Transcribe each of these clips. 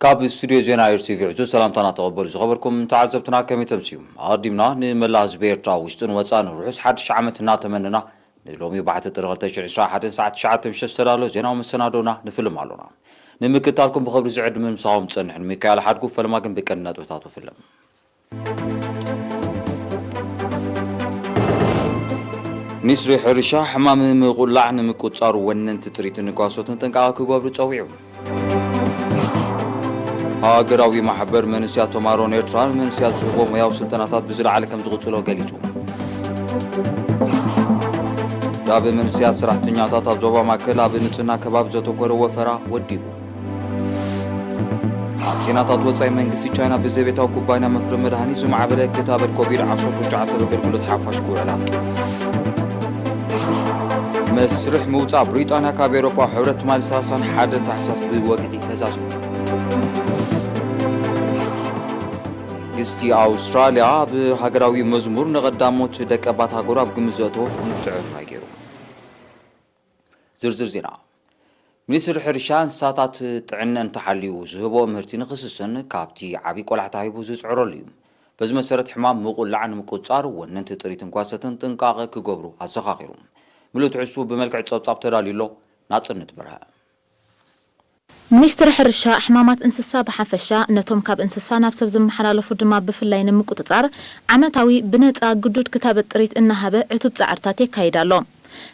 ካብ ስቱድዮ ዜና ኤርቲቪ ዕዙዝ ሰላምታና ተቐበሉ ዝኸበርኩም ተዓዘብትና፣ ከመይ ተምስዩ? ኣቐዲምና ንመላእ ህዝቢ ኤርትራ ውሽጥን ወጻእን ርሑስ ሓድሽ ዓመት እናተመነና፣ ንሎሚ ባሕቲ ጥሪ ክልተ ሽሕ ዕስራን ሓደን ሰዓት ትሽዓተ ምሸት ዝተዳለወ ዜናዊ መሰናዶና ንፍልም ኣሎና። ንምክትታልኩም ብኽብሪ ዝዕድም ምሳኹም ዝጸንሕ ሚካኤል ሓድጉ፣ ፈለማ ግን ብቀንዲ ነጥብታቱ ፍልም። ሚኒስትሪ ሕርሻ ሕማም ምቁላዕ ንምቁጽጻር ወነንቲ ጥሪትን ጓሶትን ጥንቃቐ ክገብሩ ጸዊዑ። ሃገራዊ ማሕበር መንእሰያት ተማሃሮን ኤርትራ ንመንእሰያት ዝህቦ ሞያዊ ስልጠናታት ብዝለዓለ ከም ዝቕጽሎ ገሊጹ። ካብ መንእሰያት ሰራሕተኛታት ኣብ ዞባ ማእከል ኣብ ንጽህና ከባቢ ዘተኮረ ወፈራ ወዲቡ። ኣብ ዜናታት ወጻኢ፣ መንግስቲ ቻይና ብዘቤታዊ ኩባንያ መፍረ መድሃኒት ዝማዕበለ ክታበት ኮቪድ ዓሰርተ ትሽዓተ ኣብ ኣገልግሎት ሓፋሽ ክውዕል ኣፍቂዱ። መስርሕ ምውጻእ ብሪጣንያ ካብ ኤውሮጳዊ ሕብረት ትማሊ ሰላሳን ሓደን ታሕሳስ ብወግዒ ተዛዚሙ። መንግስቲ ኣውስትራልያ ብሃገራዊ መዝሙር ንቐዳሞት ደቀባት ሃገሩ ኣብ ግምት ዘእተዎ ምትዕርራይ ገይሩ። ዝርዝር ዜና። ሚኒስትሪ ሕርሻ እንስሳታት ጥዕነን ተሓልዩ ዝህቦ ምህርቲ ንኽስስን ካብቲ ዓብዪ ቆላሕታ ሂቡ ዝጽዕረሉ እዩ። በዚ መሰረት ሕማም ምቁላዕ ንምቁጽጻር ወነንቲ ጥሪትን ጓሰትን ጥንቃቐ ክገብሩ ኣዘኻኺሩ። ምሉእ ትሕዝትኡ ብመልክዕ ጸብጻብ ተዳልዩ ኣሎ። ናጽነት በርሀ። ሚኒስትሪ ሕርሻ፣ ሕማማት እንስሳ ብሓፈሻ፣ ነቶም ካብ እንስሳ ናብ ሰብ ዝመሓላለፉ ድማ ብፍላይ ንምቁጽጻር ዓመታዊ ብነጻ ግዱድ ክታበት ጥሪት እናሃበ ዕቱብ ጻዕርታት የካይድ ኣሎ።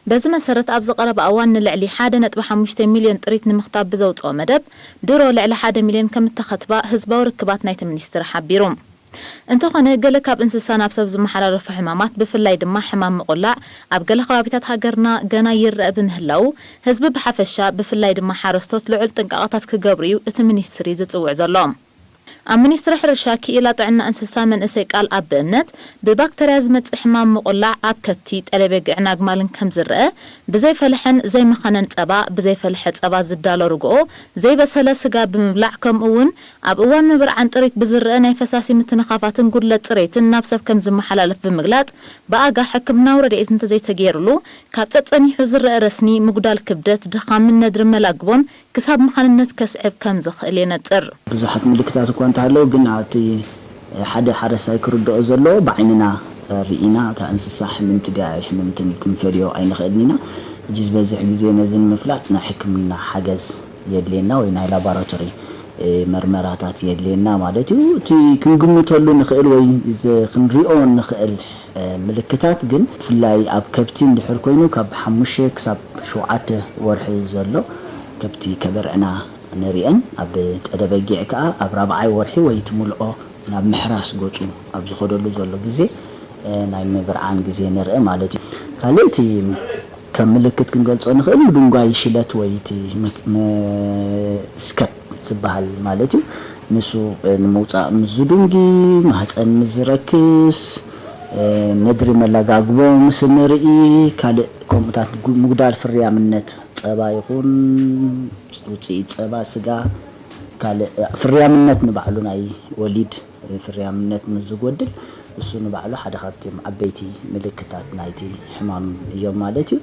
በዚ መሰረት ኣብዚ ቀረባ እዋን ንልዕሊ ሓደ ነጥቢ ሓሙሽተ ሚልዮን ጥሪት ንምኽታብ ብዘውጽኦ መደብ ድሮ ልዕሊ ሓደ ሚልዮን ከም እተኸትባ ህዝባዊ ርክባት ናይቲ ሚኒስትሪ ሓቢሩ። እንተኾነ ገለ ካብ እንስሳ ናብ ሰብ ዝመሓላለፉ ሕማማት ብፍላይ ድማ ሕማም ምቑላዕ ኣብ ገለ ከባቢታት ሃገርና ገና ይረአ ብምህላዉ ህዝቢ ብሓፈሻ ብፍላይ ድማ ሓረስቶት ልዑል ጥንቃቐታት ክገብሩ እዩ እቲ ሚኒስትሪ ዝጽውዕ ዘሎ። ኣብ ሚኒስትሪ ሕርሻ ክኢላ ጥዕና እንስሳ መንእሰይ ቃል ኣብ ብእምነት ብባክተርያ ዝመጽእ ሕማም ምቑላዕ ኣብ ከብቲ፣ ጠለበጊዕን ኣግማልን ከም ዝረአ ብዘይፈለሐን ዘይመኸነን ጸባ፣ ብዘይፈለሐ ጸባ ዝዳሎ ርግኦ፣ ዘይበሰለ ስጋ ብምብላዕ ከምኡ እውን ኣብ እዋን ምብርዓን ጥሪት ብዝረአ ናይ ፈሳሲ ምትንኻፋትን ጉድለት ጽሬትን ናብ ሰብ ከም ዝመሓላለፍ ብምግላጽ ብኣጋ ሕክምናዊ ረድኤት እንተዘይተገይሩሉ ካብ ጸጸኒሑ ዝረአ ረስኒ፣ ምጉዳል ክብደት፣ ድኻምን ነድሪ መላግቦን ክሳብ መኻንነት ከስዕብ ከም ዝኽእል የነጽር። ብዙሓት ምልክታት እኳ እንተሃለዉ ግን ኣብቲ ሓደ ሓረስታይ ክርድኦ ዘለዎ ብዓይንና ርኢና እታ እንስሳ ሕምምቲ ድያ ኣይሕምምትን ክንፈልዮ ኣይንኽእልን ኢና። ሕጂ ዝበዝሕ ግዜ ነዚ ንምፍላጥ ናይ ሕክምና ሓገዝ የድልየና ወይ ናይ ላቦራቶሪ መርመራታት የድልየና ማለት እዩ። እቲ ክንግምተሉ ንኽእል ወይ ክንሪኦ ንኽእል ምልክታት ግን ብፍላይ ኣብ ከብቲ እንድሕር ኮይኑ ካብ ሓሙሽተ ክሳብ ሸውዓተ ወርሒ ዘሎ ከብቲ ከበርዕና ንሪአን። ኣብ ጠደበጊዕ ከዓ ኣብ ራብዓይ ወርሒ ወይ እቲ ሙልዖ ናብ ምሕራስ ገፁ ኣብ ዝኸደሉ ዘሎ ግዜ ናይ ምብርዓን ግዜ ንርኢ ማለት እዩ። ካልእ እቲ ከም ምልክት ክንገልጾ ንኽእል ምድንጓይ ሽለት ወይ እቲ ስከፕ ዝበሃል ማለት እዩ። ንሱ ንምውፃእ ምስ ዝዱንጊ፣ ማህፀን ምስ ዝረክስ፣ ነድሪ መለጋግቦ ምስ ንርኢ፣ ካልእ ከምኡታት ምጉዳል ፍርያምነት ጸባ ይኹን ውፅኢት ጸባ፣ ስጋ፣ ካልእ ፍርያምነት ንባዕሉ ናይ ወሊድ ፍርያምነት ምስ ዝጎድል እሱ ንባዕሉ ሓደ ካብቶም ዓበይቲ ምልክታት ናይቲ ሕማም እዮም ማለት እዩ።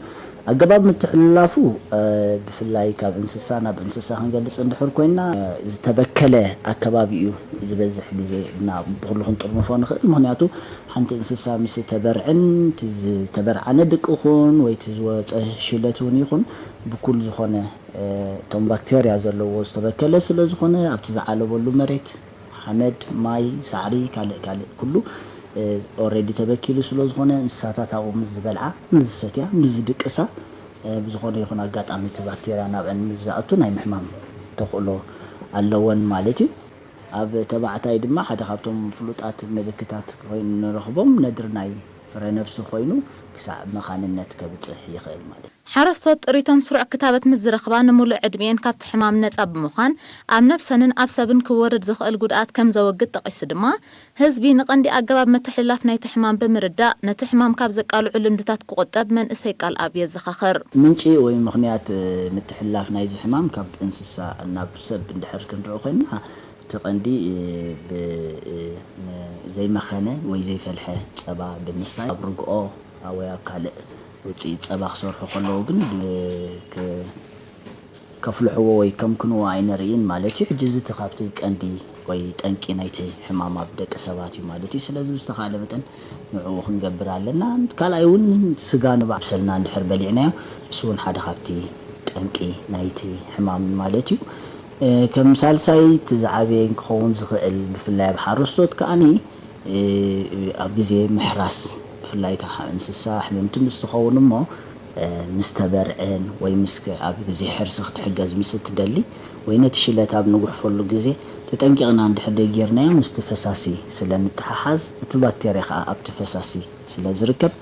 ኣገባብ ምትሕልላፉ ብፍላይ ካብ እንስሳ ናብ እንስሳ ክንገልፅ እንድሕር ኮይና ዝተበከለ ኣከባቢ እዩ ዝበዝሕ ግዜ እና ብኩሉ ክንጥርንፎ ንኽእል። ምክንያቱ ሓንቲ እንስሳ ምስ ተበርዕን እቲ ዝተበርዓነ ድቂ ይኹን ወይ እቲ ዝወፀ ሽለት እውን ይኹን ብኩል ዝኾነ እቶም ባክቴርያ ዘለዎ ዝተበከለ ስለ ዝኾነ ኣብቲ ዝዓለበሉ መሬት ሓመድ፣ ማይ፣ ሳዕሪ፣ ካልእ ካልእ ኩሉ ኦሬዲ ተበኪሉ ስለ ዝኾነ እንስሳታት ኣብኡ ምስ ዝበልዓ፣ ምስ ዝሰትያ፣ ምስ ዝድቅሳ ብዝኾነ ይኹን ኣጋጣሚ እቲ ባክቴርያ ናብአን ምስ ዝኣቱ ናይ ምሕማም ተኽእሎ ኣለወን ማለት እዩ። ኣብ ተባዕታይ ድማ ሓደ ካብቶም ፍሉጣት ምልክታት ኮይኑ ንረኽቦም ነድሪ ናይ ፍረ ነብሲ ኮይኑ ክሳዕ መኻንነት ከብጽሕ ይኽእል ማለት እዩ። ሓረስቶት ጥሪቶም ስሩዕ ክታበት ምስ ዝረኽባ ንምሉእ ዕድሚኤን ካብቲ ሕማም ነጻ ብምዃን ኣብ ነብሰንን ኣብ ሰብን ክወርድ ዝኽእል ጉድኣት ከም ዘወግድ ጠቒሱ ድማ ህዝቢ ንቐንዲ ኣገባብ ምትሕልላፍ ናይቲ ሕማም ብምርዳእ ነቲ ሕማም ካብ ዘቃልዑ ልምድታት ክቑጠብ መንእሰይ ቃል ኣብ የዘኻኽር። ምንጪ ወይ ምኽንያት ምትሕልላፍ ናይዚ ሕማም ካብ እንስሳ ናብ ሰብ እንድሕር ክንርኢ ኮይንና እቲ ቀንዲ ብ ዘይመኸነ ወይ ዘይፈልሐ ጸባ ብምስታይ ኣብ ርግኦ ወይ ኣብ ካልእ ውፅኢት ፀባ ክሰርሑ ከለዉ ግን ከፍልሕዎ ወይ ከምክንዎ ኣይንርእይን ማለት እዩ። ሕጂ እዚ እቲ ካብቲ ቀንዲ ወይ ጠንቂ ናይቲ ሕማም ኣብ ደቂ ሰባት እዩ ማለት እዩ። ስለዚ ብዝተኻእለ መጠን ንዕኡ ክንገብር ኣለና። ካልኣይ እውን ስጋ ንባዕሰልና እንድሕር በሊዕናዮ፣ እሱ እውን ሓደ ካብቲ ጠንቂ ናይቲ ሕማም ማለት እዩ። እ፣ ከም ሳልሳይ እቲ ዝዓበየ ክኸውን ዝኽእል፣ ብፍላይ ኣብ ሓረስቶት ከኣኒ፣ እ፣ ኣብ ግዜ ምሕራስ፣ ብፍላይ እታ እንስሳ ሕምምቲ ምስ ትኸውን እሞ፣ እ፣ ምስ ተበርዐን ወይ ምስ ክ-፣ ኣብ ግዜ ሕርሲ ክትሕገዝ ምስ እትደሊ ወይ ነቲ ሽለት ኣብ ንጉሕፈሉ ግዜ ተጠንቂቕና እንድሕር ደይ ጌርናዮ፣ ምስቲ ፈሳሲ ስለ ንተሓሓዝ፣ እቲ ባክቴርያ ከኣ ኣብቲ ፈሳሲ ስለ ዝርከብ፣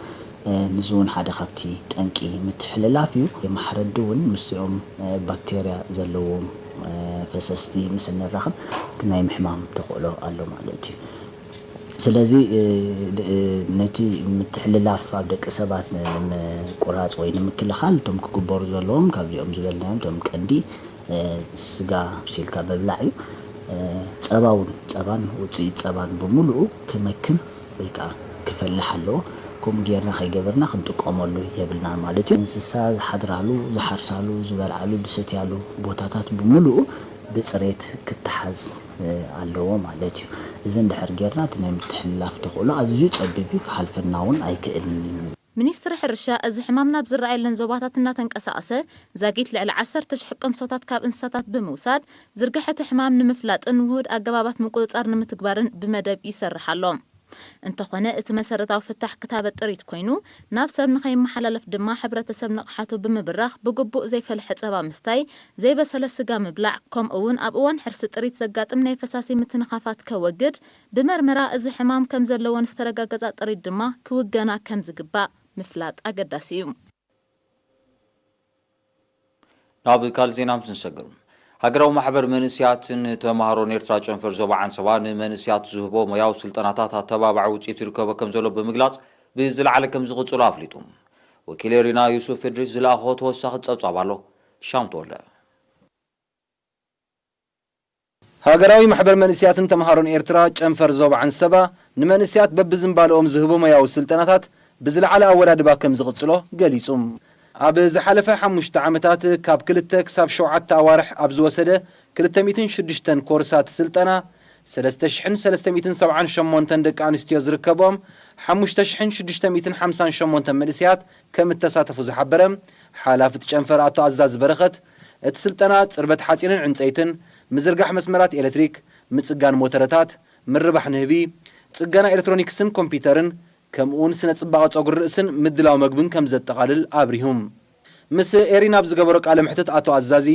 እ፣ ንዚ እውን ሓደ ካብቲ ጠንቂ ምትሕልላፍ እዩ። ማሕረዲ እውን ምስቲኦም፣ እ፣ ባክቴርያ ዘለዎም፣ እ፣ ፈሰስቲ ምስ እንራኸብ ናይ ምሕማም ተኽእሎ ኣሎ ማለት እዩ። ስለዚ፣ እ፣ ድ-፣ እ፣ ነቲ ምትሕልላፍ ኣብ ደቂ ሰባት ን-፣ ንምቁራጽ ወይ ንምክልኻል እቶም ክግበሩ ዘለዎም ካብዚኦም ዝበልናዮም እቶም ቀንዲ፣ እ፣ ስጋ ኣብሲልካ ምብላዕ እዩ። እ፣ ጸባ እውን፣ ጸባን ውጽኢት ጸባን ብምሉኡ ክመክን ወይ ከዓ ክፈልሕ ኣለዎ። ከምኡ ጌርና ከይገበርና ክንጥቀመሉ የብልናን ማለት እዩ። እንስሳ ዝሓድራሉ፣ ዝሓርሳሉ፣ ዝበልዓሉ፣ ዝሰትያሉ ቦታታት ብምሉኡ ብጽሬት ክተሓዝ፣ እ፣ ኣለዎ ማለት እዩ። እዚ እንድሕር ጌርና እቲ ናይ ምትሕልላፍ ተኽእሎ ኣዝዩ ጸቢብ እዩ፣ ክሓልፈና እውን ኣይክእልን እዩ። ሚኒስትሪ ሕርሻ፣ እዚ ሕማም ናብ ዝረኣየለን ዞባታት እናተንቀሳቐሰ፣ ዛጊት ልዕሊ ዓሰርተ ሽሕ ቅምሶታት ካብ እንስሳታት ብምውሳድ፣ ዝርግሐ እቲ ሕማም ንምፍላጥን ውሁድ ኣገባባት ምቁጽጻር ንምትግባርን ብመደብ ይሰርሕ ኣሎ። እንተኾነ፣ እቲ መሰረታዊ ፍታሕ ክታበት ጥሪት ኮይኑ፣ ናብ ሰብ ንኸይመሓላለፍ ድማ ሕብረተሰብ ንቕሓቱ ብምብራኽ ብግቡእ ዘይፈልሐ ጸባ ምስታይ፣ ዘይበሰለ ስጋ ምብላዕ፣ ከምኡ እውን ኣብ እዋን ሕርሲ ጥሪት ዘጋጥም ናይ ፈሳሲ ምትንኻፋት ከወግድ፣ ብመርመራ እዚ ሕማም ከም ዘለዎን ዝተረጋገጻ ጥሪት ድማ ክውገና ከም ዝግባእ ምፍላጥ ኣገዳሲ እዩ። ናብ ካልእ ዜና ምስ ንሰግር፣ ሃገራዊ ማሕበር መንእስያትን ተምሃሮን ኤርትራ ጨንፈር ዞባ ዓንሰባ ንመንእስያት ዝህቦ ሞያዊ ስልጠናታት ኣተባባዒ ውፅኢት ይርከቦ ከም ዘሎ ብምግላፅ፣ ብዝለዓለ ከም ዝቕፅሎ ኣፍሊጡ። ወኪል ኤሪና ዩሱፍ እድሪስ ዝለኣኾ ተወሳኺ ጸብጻብ ኣሎ። ሻም ተወልደ። ሃገራዊ ማሕበር መንእስያትን ተምሃሮን ኤርትራ ጨንፈር ዞባ ዓንሰባ ንመንእስያት በብዝምባልኦም ዝህቦ ሞያዊ ስልጠናታት ብዝለዓለ ኣወዳድባ ከም ዝቕጽሎ ገሊጹ። ኣብ ዝሓለፈ ሓሙሽተ ዓመታት ካብ ክልተ ክሳብ ሸውዓተ ኣዋርሕ ኣብ ዝወሰደ ክልተ ሚእትን ሽዱሽተን ኮርሳት ስልጠና ሰለስተ ሽሕን ሰለስተ ሚእትን ሰብዓን ሸሞንተን ደቂ ኣንስትዮ ዝርከቦም ሓሙሽተ ሽሕን ሽዱሽተ ሚእትን ሓምሳን ሸሞንተን መንእስያት ከም እተሳተፉ ዝሓበረ ሓላፊ እቲ ጨንፈር ኣቶ ኣዛዝ በረኸት፣ እቲ ስልጠና ጽርበት ሓጺንን ዕንጸይትን፣ ምዝርጋሕ መስመራት ኤሌክትሪክ፣ ምጽጋን ሞተረታት፣ ምርባሕ ንህቢ፣ ጽገና ኤሌክትሮኒክስን ኮምፒውተርን፣ ከምኡውን ስነ ጽባቐ ጸጉሪ ርእስን ምድላው መግብን ከም ዘጠቓልል ኣብሪሁ። ምስ ኤሪና ኣብ ዝገበሮ ቃለ መሕትት ኣቶ ኣዛዚ፣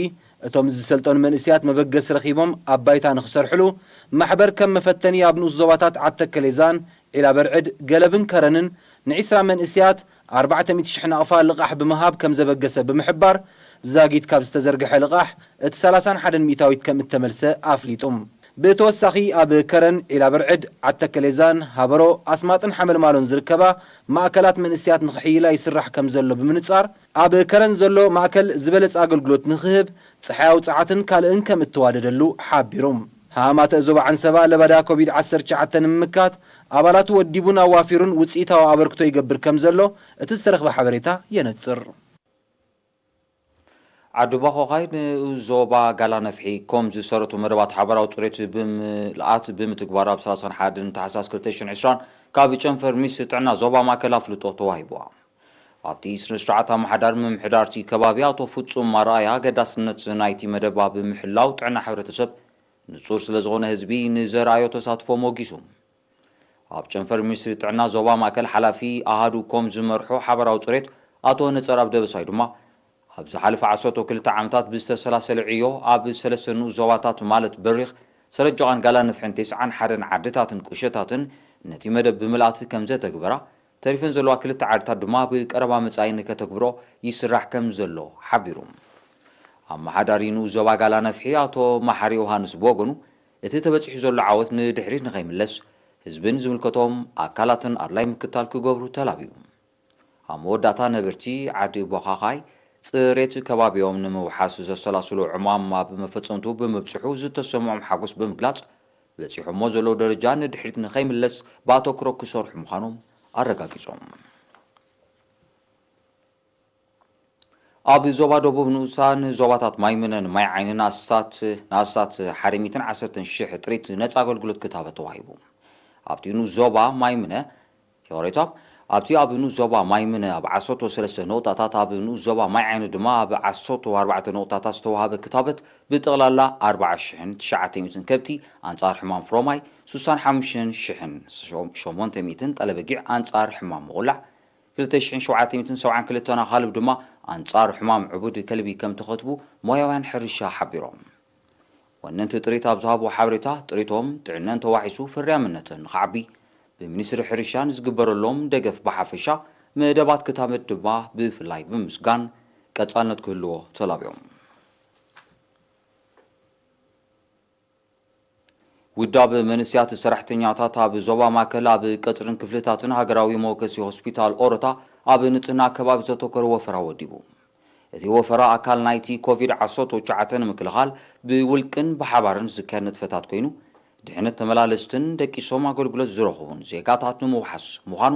እቶም ዝሰልጠኑ መንእስያት መበገሲ ረኺቦም ኣብ ባይታ ንኽሰርሕሉ፣ ማሕበር ከም መፈተኒ ኣብ ንኡስ ዞባታት ዓተከሌዛን፣ ዒላ በርዕድ፣ ገለብን ከረንን ንዒስራ መንእስያት ኣርባዕተ ሚእቲ ሽሕ ናቕፋ ልቓሕ ብምሃብ ከም ዘበገሰ ብምሕባር፣ ዛጊት ካብ ዝተዘርግሐ ልቓሕ እቲ ሰላሳን ሓደን ሚእታዊት ከም እተመልሰ ኣፍሊጡ። ብተወሳኺ ኣብ ከረን፣ ዒላ በርዕድ፣ ዓተከሌዛን፣ ሃበሮ፣ ኣስማጥን ሓመልማሎን ዝርከባ ማእከላት መንእስያት ንኽሕይላ ይስራሕ ከም ዘሎ ብምንጻር፣ ኣብ ከረን ዘሎ ማእከል ዝበለጸ ኣገልግሎት ንኽህብ፣ ጸሓያዊ ጸዓትን ካልእን ከም እተዋደደሉ ሓቢሩ። ሃማተ ዞባ ዓንሰባ ለበዳ ኮቪድ ዓሰርተ ትሽዓተ ንምምካት ኣባላቱ ወዲቡን ኣዋፊሩን ውጽኢታዊ ኣበርክቶ ይገብር ከም ዘሎ እቲ ዝተረኽበ ሓበሬታ የነጽር። ዓዲ ባኾኻይ ንኡስ ዞባ ጋላ ነፍሒ ኮም ዝሰረቱ መደባት ሓበራዊ ጽሬት ብምልኣት ብምትግባር ኣብ ሰላሳን ሓደን ታሕሳስ ክልተ ሽሕን ዕስራን ካብ ጨንፈር ሚኒስትሪ ጥዕና ዞባ ማእከል ኣፍልጦ ተዋሂብዋ። ኣብቲ ስነ ስርዓት ኣመሓዳሪ ምምሕዳርቲ ከባቢ ኣቶ ፍጹም ኣርኣያ ኣገዳስነት ናይቲ መደብ ኣብ ምሕላው ጥዕና ሕብረተሰብ ንጹር ስለ ዝኾነ ህዝቢ ንዘርኣዮ ተሳትፎ ሞጊሱ። ኣብ ጨንፈር ሚኒስትሪ ጥዕና ዞባ ማእከል ሓላፊ ኣሃዱ ኮም ዝመርሖ ሓበራዊ ጽሬት ኣቶ ነጸርኣብ ደበሳይ ድማ፣ ኣብ ዝሓለፈ ዓሰርተ ክልተ ዓመታት ብዝተሰላሰለ ዕዮ ኣብ ሰለስተ ንኡስ ዞባታት ማለት በሪኽ፣ ሰረጆቓን ጋላ ነፍሕን ተስዓን ሓደን ዓድታትን ቁሸታትን ነቲ መደብ ብምልኣት ከም ዘተግበራ፣ ተሪፈን ዘለዋ ክልተ ዓድታት ድማ ብቀረባ መጻኢ ንከተግብሮ ይስራሕ ከም ዘሎ ሓቢሩ። ኣመሓዳሪ ንኡስ ዞባ ጋላ ነፍሒ ኣቶ መሓሪ ዮሃንስ ብወገኑ፣ እቲ ተበጺሑ ዘሎ ዓወት ንድሕሪት ንኸይምለስ፣ ህዝብን ዝምልከቶም ኣካላትን ኣድላይ ምክትታል ክገብሩ ተላብዩ። ኣብ መወዳእታ ነበርቲ ዓዲ ቦኻኻይ ጽሬት ከባቢኦም ንምውሓስ ዘሰላስሉ ዕማም ኣብ መፈጸምቱ ብምብጽሑ ዝተሰምዖም ሓጎስ ብምግላጽ፣ በጺሖሞ ዘለዉ ደረጃ ንድሕሪት ንኸይምለስ ብኣተኩሮ ክሰርሑ ምዃኖም ኣረጋጊጾም። ኣብ ዞባ ደቡብ ንኡሳን ዞባታት ማይምነን ማይ ዓይንን ኣስታት ንኣስታት ሓደ ሚእትን ዓሰርተን ሽሕ ጥሪት ነጻ ኣገልግሎት ክታበት ተዋሂቡ። ኣብቲ ንኡስ ዞባ ማይምነ ዮሬታ ኣብቲ ኣብ ንኡስ ዞባ ማይምነ ኣብ ዓሰርተ ሰለስተ ነቑጣታት፣ ኣብ ንኡስ ዞባ ማይ ዓይኒ ድማ ኣብ ዓሰርተ ኣርባዕተ ነቑጣታት ዝተዋሃበ ክታበት ብጠቕላላ ኣርባዓ ሽሕን ትሽዓተ ሚእትን ከብቲ ኣንጻር ሕማም ፍሮማይ፣ ስሳን ሓሙሽተን ሽሕን ሸሞንተ ሚእትን ጠለበጊዕ ኣንጻር ሕማም ምቑላዕ፣ ክልተ ሽሕን ሸውዓተ ሚእትን ሰብዓን ክልተን ኣኻልብ ድማ ኣንጻር ሕማም ዕቡድ ከልቢ ከም ተኸትቡ ሞያውያን ሕርሻ ሓቢሮም። ወነንቲ ጥሪት ኣብ ዝሃብዎ ሓበሬታ፣ ጥሪቶም ጥዕነን ተዋሒሱ ፍርያምነትን ንኽዓቢ ብሚኒስትሪ ሕርሻ ንዝግበረሎም ደገፍ ብሓፈሻ፣ መደባት ክታበት ድማ ብፍላይ ብምስጋን ቀጻልነት ክህልዎ ተላብዮም። ውዳብ መንስያት ሰራሕተኛታት ኣብ ዞባ ማእከል ኣብ ቀጽርን ክፍልታትን ሃገራዊ መወከሲ ሆስፒታል ኦሮታ ኣብ ንጽህና ከባቢ ዘተኮረ ወፈራ ወዲቡ። እቲ ወፈራ ኣካል ናይቲ ኮቪድ ዓሰርተ ትሽዓተ ንምክልኻል ብውልቅን ብሓባርን ዝካየድ ንጥፈታት ኮይኑ፣ ድሕነት ተመላለስትን ደቂሶም ኣገልግሎት ዝረኽቡን ዜጋታት ንምውሓስ ምዃኑ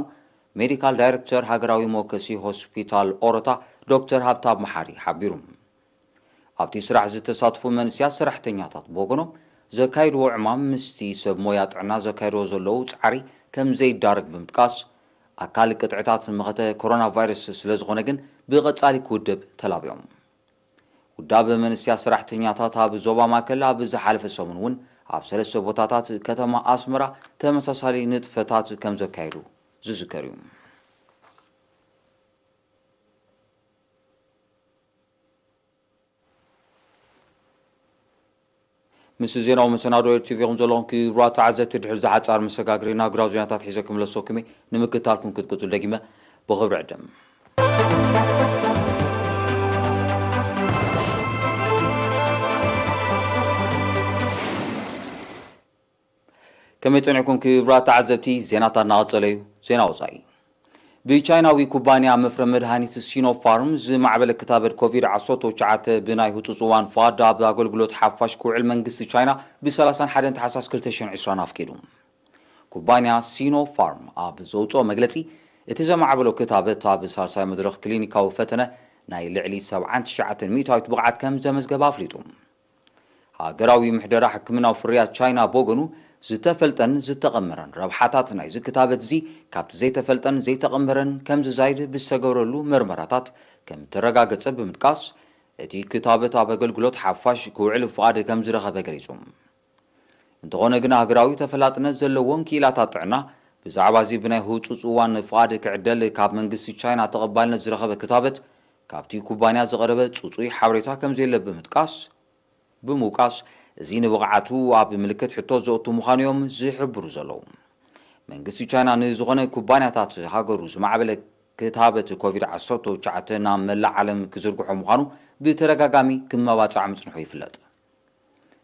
ሜዲካል ዳይሬክተር ሃገራዊ መወከሲ ሆስፒታል ኦሮታ ዶክተር ሃብታብ መሓሪ ሓቢሩ። ኣብቲ ስራሕ ዝተሳትፉ መንስያት ሰራሕተኛታት ብወገኖም ዘካይድዎ ዕማም ምስቲ ሰብ ሞያ ጥዕና ዘካይድዎ ዘለዉ ጻዕሪ ከም ዘይዳረግ ብምጥቃስ፣ ኣካል ቅጥዕታት መኸተ ኮሮና ቫይረስ ስለ ዝኾነ ግን ብቐጻሊ ክውደብ ተላብዮም። ውዳበ መንስያት ሰራሕተኛታት ኣብ ዞባ ማእከል ኣብ ዝሓለፈ ሰሙን እውን ኣብ ሰለስተ ቦታታት ከተማ ኣስመራ ተመሳሳሊ ንጥፈታት ከም ዘካየዱ ዝዝከር እዩ። ምስ ዜናዊ መሰናዶ ኤር ቲቪ ኢኹም ዘለኹም ክቡራት ተዓዘብቲ፣ ድሕሪ ዝሓጻር መሰጋገሪ ናግራዊ ዜናታት ሒዘ ክምለሰኩም እየ። ንምክትታልኩም ክትቅጽሉ ደጊመ ብኽብሪ ዕድም። ከመይ ጸኒሕኩም ክቡራት ተዓዘብቲ? ዜናታት እናቐጸለ እዩ። ዜና ወጻኢ። ብቻይናዊ ኩባንያ መፍረ መድሃኒት ሲኖፋርም ዝማዕበለ ክታበት ኮቪድ ዓሰርተ ትሽዓተ ብናይ ህጹጽ እዋን ፍቓድ ኣብ ኣገልግሎት ሓፋሽ ክውዕል መንግስቲ ቻይና ብሰላሳን ሓደን ታሕሳስ ክልተ ሽሕን ዕስራን ኣፍቂዱ። ኩባንያ ሲኖፋርም ኣብ ዘውጽኦ መግለጺ፣ እቲ ዘማዕበሎ ክታበት ኣብ ሳልሳይ መድረኽ ክሊኒካዊ ፈተነ ናይ ልዕሊ ሰብዓን ትሽዓተን ሚእታዊት ብቕዓት ከም ዘመዝገበ ኣፍሊጡ። ሃገራዊ ምሕደራ ሕክምናዊ ፍርያት ቻይና ብወገኑ፣ ዝተፈልጠን ዝተቐመረን ረብሓታት ናይዚ ክታበት እዚ ካብቲ ዘይተፈልጠን ዘይተቐመረን ከም ዝዛይድ ብዝተገብረሉ መርመራታት ከም እተረጋገጸ ብምጥቃስ፣ እቲ ክታበት ኣብ ኣገልግሎት ሓፋሽ ክውዕል ፍቓድ ከም ዝረኸበ ገሊጹ። እንተኾነ ግን፣ ሃገራዊ ተፈላጥነት ዘለዎም ክኢላታት ጥዕና፣ ብዛዕባ እዚ ብናይ ህጹጽ እዋን ፍቓድ ክዕደል ካብ መንግስቲ ቻይና ተቐባልነት ዝረኸበ ክታበት፣ ካብቲ ኩባንያ ዝቐረበ ጽጹይ ሓበሬታ ከም ዘየለ ብምጥቃስ፣ ብምውቃስ፣ እዚ ንብቕዓቱ ኣብ ምልክት ሕቶ ዘእቱ ምዃኑ እዮም ዝሕብሩ ዘለዉ። መንግስቲ ቻይና ንዝኾነ ኩባንያታት ሃገሩ ዝማዕበለ ክታበት ኮቪድ ዓሰርተ ትሽዓተ ናብ መላእ ዓለም ክዝርግሖ ምዃኑ ብተደጋጋሚ ክመባጻዕ ምጽንሑ ይፍለጥ።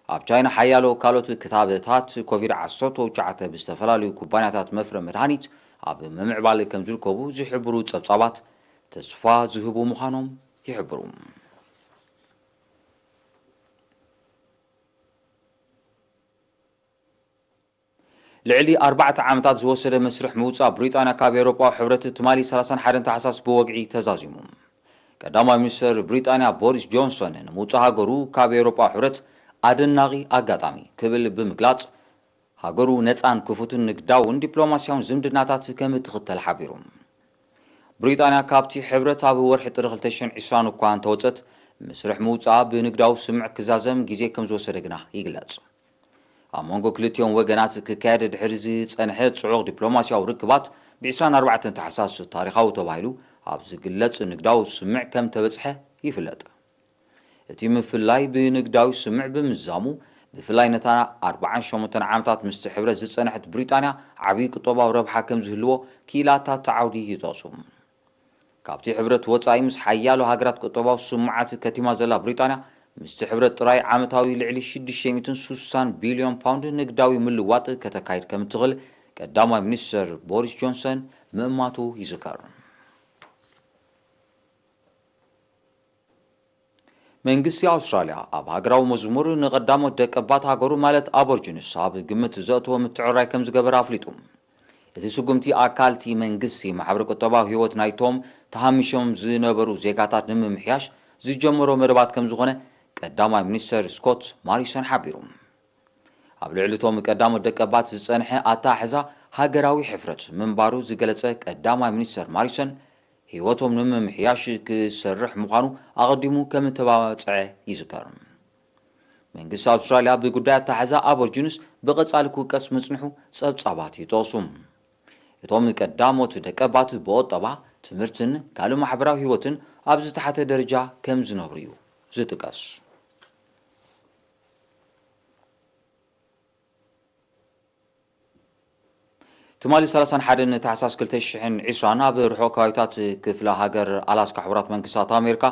ኣብ ቻይና ሓያሎ ካልኦት ክታበታት ኮቪድ ዓሰርተ ትሽዓተ ብዝተፈላለዩ ኩባንያታት መፍረ መድሃኒት ኣብ ምምዕባል ከም ዝርከቡ ዝሕብሩ ጸብጻባት ተስፋ ዝህቡ ምዃኖም ይሕብሩ። ልዕሊ ኣርባዕተ ዓመታት ዝወሰደ መስርሕ ምውጻእ ብሪጣንያ ካብ ኤውሮጳዊ ሕብረት ትማሊ ሰላሳን ሓደን ታሕሳስ ብወግዒ ተዛዚሙ። ቀዳማይ ሚኒስተር ብሪጣንያ ቦሪስ ጆንሰን ንምውጻእ ሃገሩ ካብ ኤውሮጳዊ ሕብረት ኣደናቒ ኣጋጣሚ ክብል ብምግላጽ፣ ሃገሩ ነጻን ክፉትን ንግዳውን ዲፕሎማስያውን ዝምድናታት ከም እትኽተል ሓቢሩ። ብሪጣንያ ካብቲ ሕብረት ኣብ ወርሒ ጥሪ ክልተ ሽሕን ዕስራን እኳ እንተወጸት፣ መስርሕ ምውጻኣ ብንግዳዊ ስምምዕ ክዛዘም ግዜ ከም ዝወሰደ ግና ይግለጽ። ኣብ መንጎ ክልቲኦም ወገናት ክካየድ ድሕሪ ዝጸንሐ ጽዑቕ ዲፕሎማስያዊ ርክባት፣ ብ ዕስራን ኣርባዕተን ታሕሳስ ታሪኻዊ ተባሂሉ ኣብ ዝግለጽ ንግዳዊ ስምምዕ ከም ተበጽሐ ይፍለጥ። እቲ ምፍላይ ብንግዳዊ ስምምዕ ብምዝዛሙ፣ ብፍላይ ነታ ኣርባዓን ሸሞንተን ዓመታት ምስቲ ሕብረት ዝጸንሐት ብሪጣንያ ዓብዪ ቁጠባዊ ረብሓ ከም ዝህልዎ ክኢላታት እቲ ዓውዲ ይጠቕሱ። ካብቲ ሕብረት ወጻኢ ምስ ሓያሎ ሃገራት ቁጠባዊ ስምምዓት ከቲማ ዘላ ብሪጣንያ፣ ምስቲ ሕብረት ጥራይ ዓመታዊ ልዕሊ ሽዱሽተ ሚእትን ስሳን ቢልዮን ፓውንድ ንግዳዊ ምልዋጥ ከተካይድ ከም እትኽእል ቀዳማይ ሚኒስተር ቦሪስ ጆንሰን ምእማቱ ይዝከር። መንግስቲ ኣውስትራልያ ኣብ ሃገራዊ መዝሙር ንቐዳሞት ደቀባት ሃገሩ ማለት ኣቦርጂንስ ኣብ ግምት ዘእተወ ምትዕርራይ ከም ዝገበረ ኣፍሊጡ። እቲ ስጉምቲ ኣካል እቲ መንግስቲ ማሕበረ ቁጠባዊ ህይወት ናይቶም ተሃሚሾም ዝነበሩ ዜጋታት ንምምሕያሽ ዝጀመሮ መደባት ከም ዝኾነ ቀዳማይ ሚኒስተር ስኮት ማሪሰን ሓቢሩ። ኣብ ልዕሊ እቶም ቀዳሞት ደቀባት ዝጸንሐ ኣተሓሕዛ ሃገራዊ ሕፍረት ምንባሩ ዝገለጸ ቀዳማይ ሚኒስተር ማሪሰን፣ ህይወቶም ንምምሕያሽ ክሰርሕ ምዃኑ ኣቐዲሙ ከም እተባጽዐ ይዝከር። መንግስቲ ኣውስትራልያ ብጉዳይ ኣተሓሕዛ ኣቦርጂንስ ብቐጻሊ ክውቀስ ምጽንሑ ጸብጻባት ይጠቕሱ። እቶም ቀዳሞት ደቀባት ብቑጠባ፣ ትምህርትን ካልእ ማሕበራዊ ህይወትን ኣብ ዝተሓተ ደረጃ ከም ዝነብሩ እዩ ዝጥቀስ። ትማሊ ሰላሳን ሓደን ታሕሳስ ክልተ ሽሕን ዕስራን ኣብ ርሑቕ ከባቢታት ክፍለ ሃገር ኣላስካ ሕቡራት መንግስታት ኣሜሪካ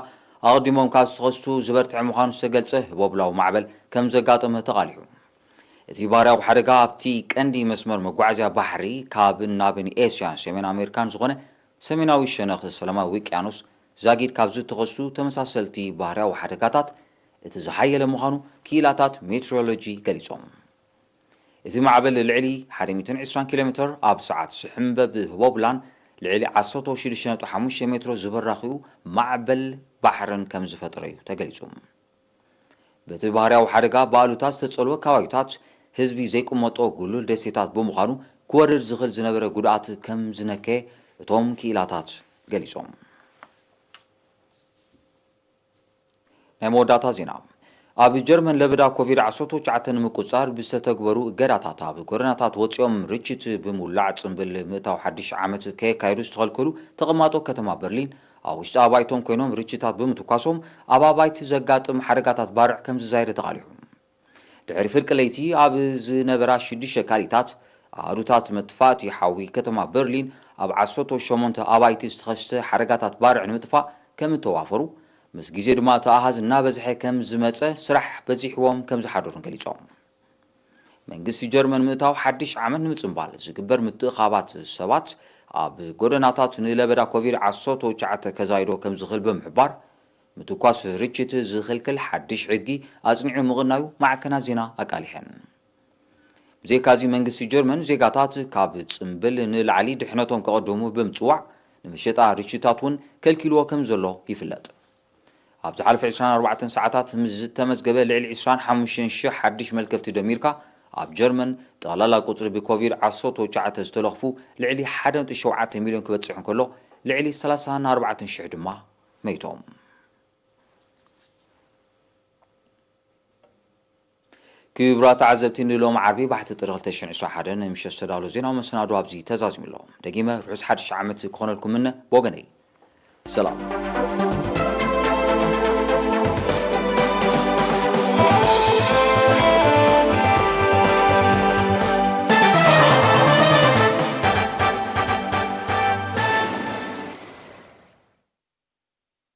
ኣቐዲሞም ካብ ዝተኸስቱ ዝበርትዐ ምዃኑ ዝተገልጸ ህቦብላዊ ማዕበል ከም ዘጋጠመ ተቓሊሑ። እቲ ባህርያዊ ሓደጋ ኣብቲ ቀንዲ መስመር መጓዓዝያ ባሕሪ ካብን ናብን ኤስያን ሰሜን ኣሜሪካን ዝኾነ ሰሜናዊ ሸነኽ ሰላማዊ ውቅያኖስ ዛጊድ ካብ ዝተኸስቱ ተመሳሰልቲ ባህርያዊ ሓደጋታት እቲ ዝሓየለ ምዃኑ ክኢላታት ሜትሮሎጂ ገሊጾም። እቲ ማዕበል ልዕሊ ሓደ ሚእትን ዕስራን ኪሎ ሜትር ኣብ ሰዓት ዝሕምበብ ህቦብላን ልዕሊ ዓሰርተ ሽዱሽተ ነጥቢ ሓሙሽተ ሜትሮ ዝበራኽኡ ማዕበል ባሕርን ከም ዝፈጠረ እዩ ተገሊጹ። በቲ ባህርያዊ ሓደጋ ብኣሉታ ዝተጸልወ ከባቢታት ህዝቢ ዘይቅመጦ ጉሉል ደሴታት ብምዃኑ ክወርድ ዝኽእል ዝነበረ ጉድኣት ከም ዝነከየ እቶም ክኢላታት ገሊጾም። ናይ መወዳእታ ዜና። ኣብ ጀርመን ለበዳ ኮቪድ ዓሰርተ ትሽዓተ ንምቁጽጻር ብዝተተግበሩ እገዳታት ኣብ ጎደናታት ወጺኦም ርችት ብምውላዕ ጽምብል ምእታው ሓድሽ ዓመት ከየካየዱ ዝተኸልከሉ ተቐማጦ ከተማ በርሊን ኣብ ውሽጢ ኣባይቶም ኮይኖም ርችታት ብምትኳሶም ኣብ ኣባይቲ ዘጋጥም ሓደጋታት ባርዕ ከም ዝዛየደ ተቓሊሑ። ድሕሪ ፍርቂ ለይቲ ኣብ ዝነበራ ሽዱሽተ ካልኢታት ኣሃዱታት መጥፋእቲ ሓዊ ከተማ በርሊን ኣብ ዓሰርተ ሸሞንተ ኣባይቲ ዝተኸስተ ሓደጋታት ባርዕ ንምጥፋእ ከም እተዋፈሩ፣ ምስ ግዜ ድማ እቲ ኣሃዝ እናበዝሐ ከም ዝመጸ ስራሕ በዚሕዎም ከም ዝሓደሩን ገሊጾም። መንግስቲ ጀርመን ምእታው ሓድሽ ዓመት ንምጽንባል ዝግበር ምትእኻባት ሰባት ኣብ ጎደናታት ንለበዳ ኮቪድ ዓሰርተ ትሽዓተ ከዛይዶ ከም ዝኽእል ብምሕባር፣ ምትኳስ ርችት ዝኽልክል ሓድሽ ሕጊ ኣጽኒዑ ምቕናዩ ማዕከናት ዜና ኣቃሊሐን። ብዘይካዚ መንግስቲ ጀርመን ዜጋታት ካብ ጽምብል ንላዕሊ ድሕነቶም ከቐድሙ ብምጽዋዕ፣ ንመሸጣ ርችታት እውን ከልኪልዎ ከም ዘሎ ይፍለጥ። ኣብ ዝሓለፈ ዕስራን ኣርባዕተን ሰዓታት ምስ ዝተመዝገበ ልዕሊ ዕስራን ሓሙሽተን ሽሕ ሓድሽ መልከፍቲ ደሚርካ፣ ኣብ ጀርመን ጠቕላላ ቁጽሪ ብኮቪድ ዓሰርተ ትሽዓተ ዝተለኽፉ ልዕሊ ሓደ ነጥቢ ሸውዓተ ሚልዮን ክበጽሕ እንከሎ፣ ልዕሊ ሰላሳን ኣርባዕተን ሽሕ ድማ መይቶም። ክቡራት ተዓዘብቲ፣ ንሎም ዓርቢ ባሕቲ ጥሪ ክልተ ሽሕን ዕስራን ሓደን ንምሸት ዝተዳሎ ዜናዊ መሰናዶ ኣብዚ ተዛዚሙ ኣሎ። ደጊመ ርሑስ ሓድሽ ዓመት ክኾነልኩም ምነ። ብወገነይ ሰላም።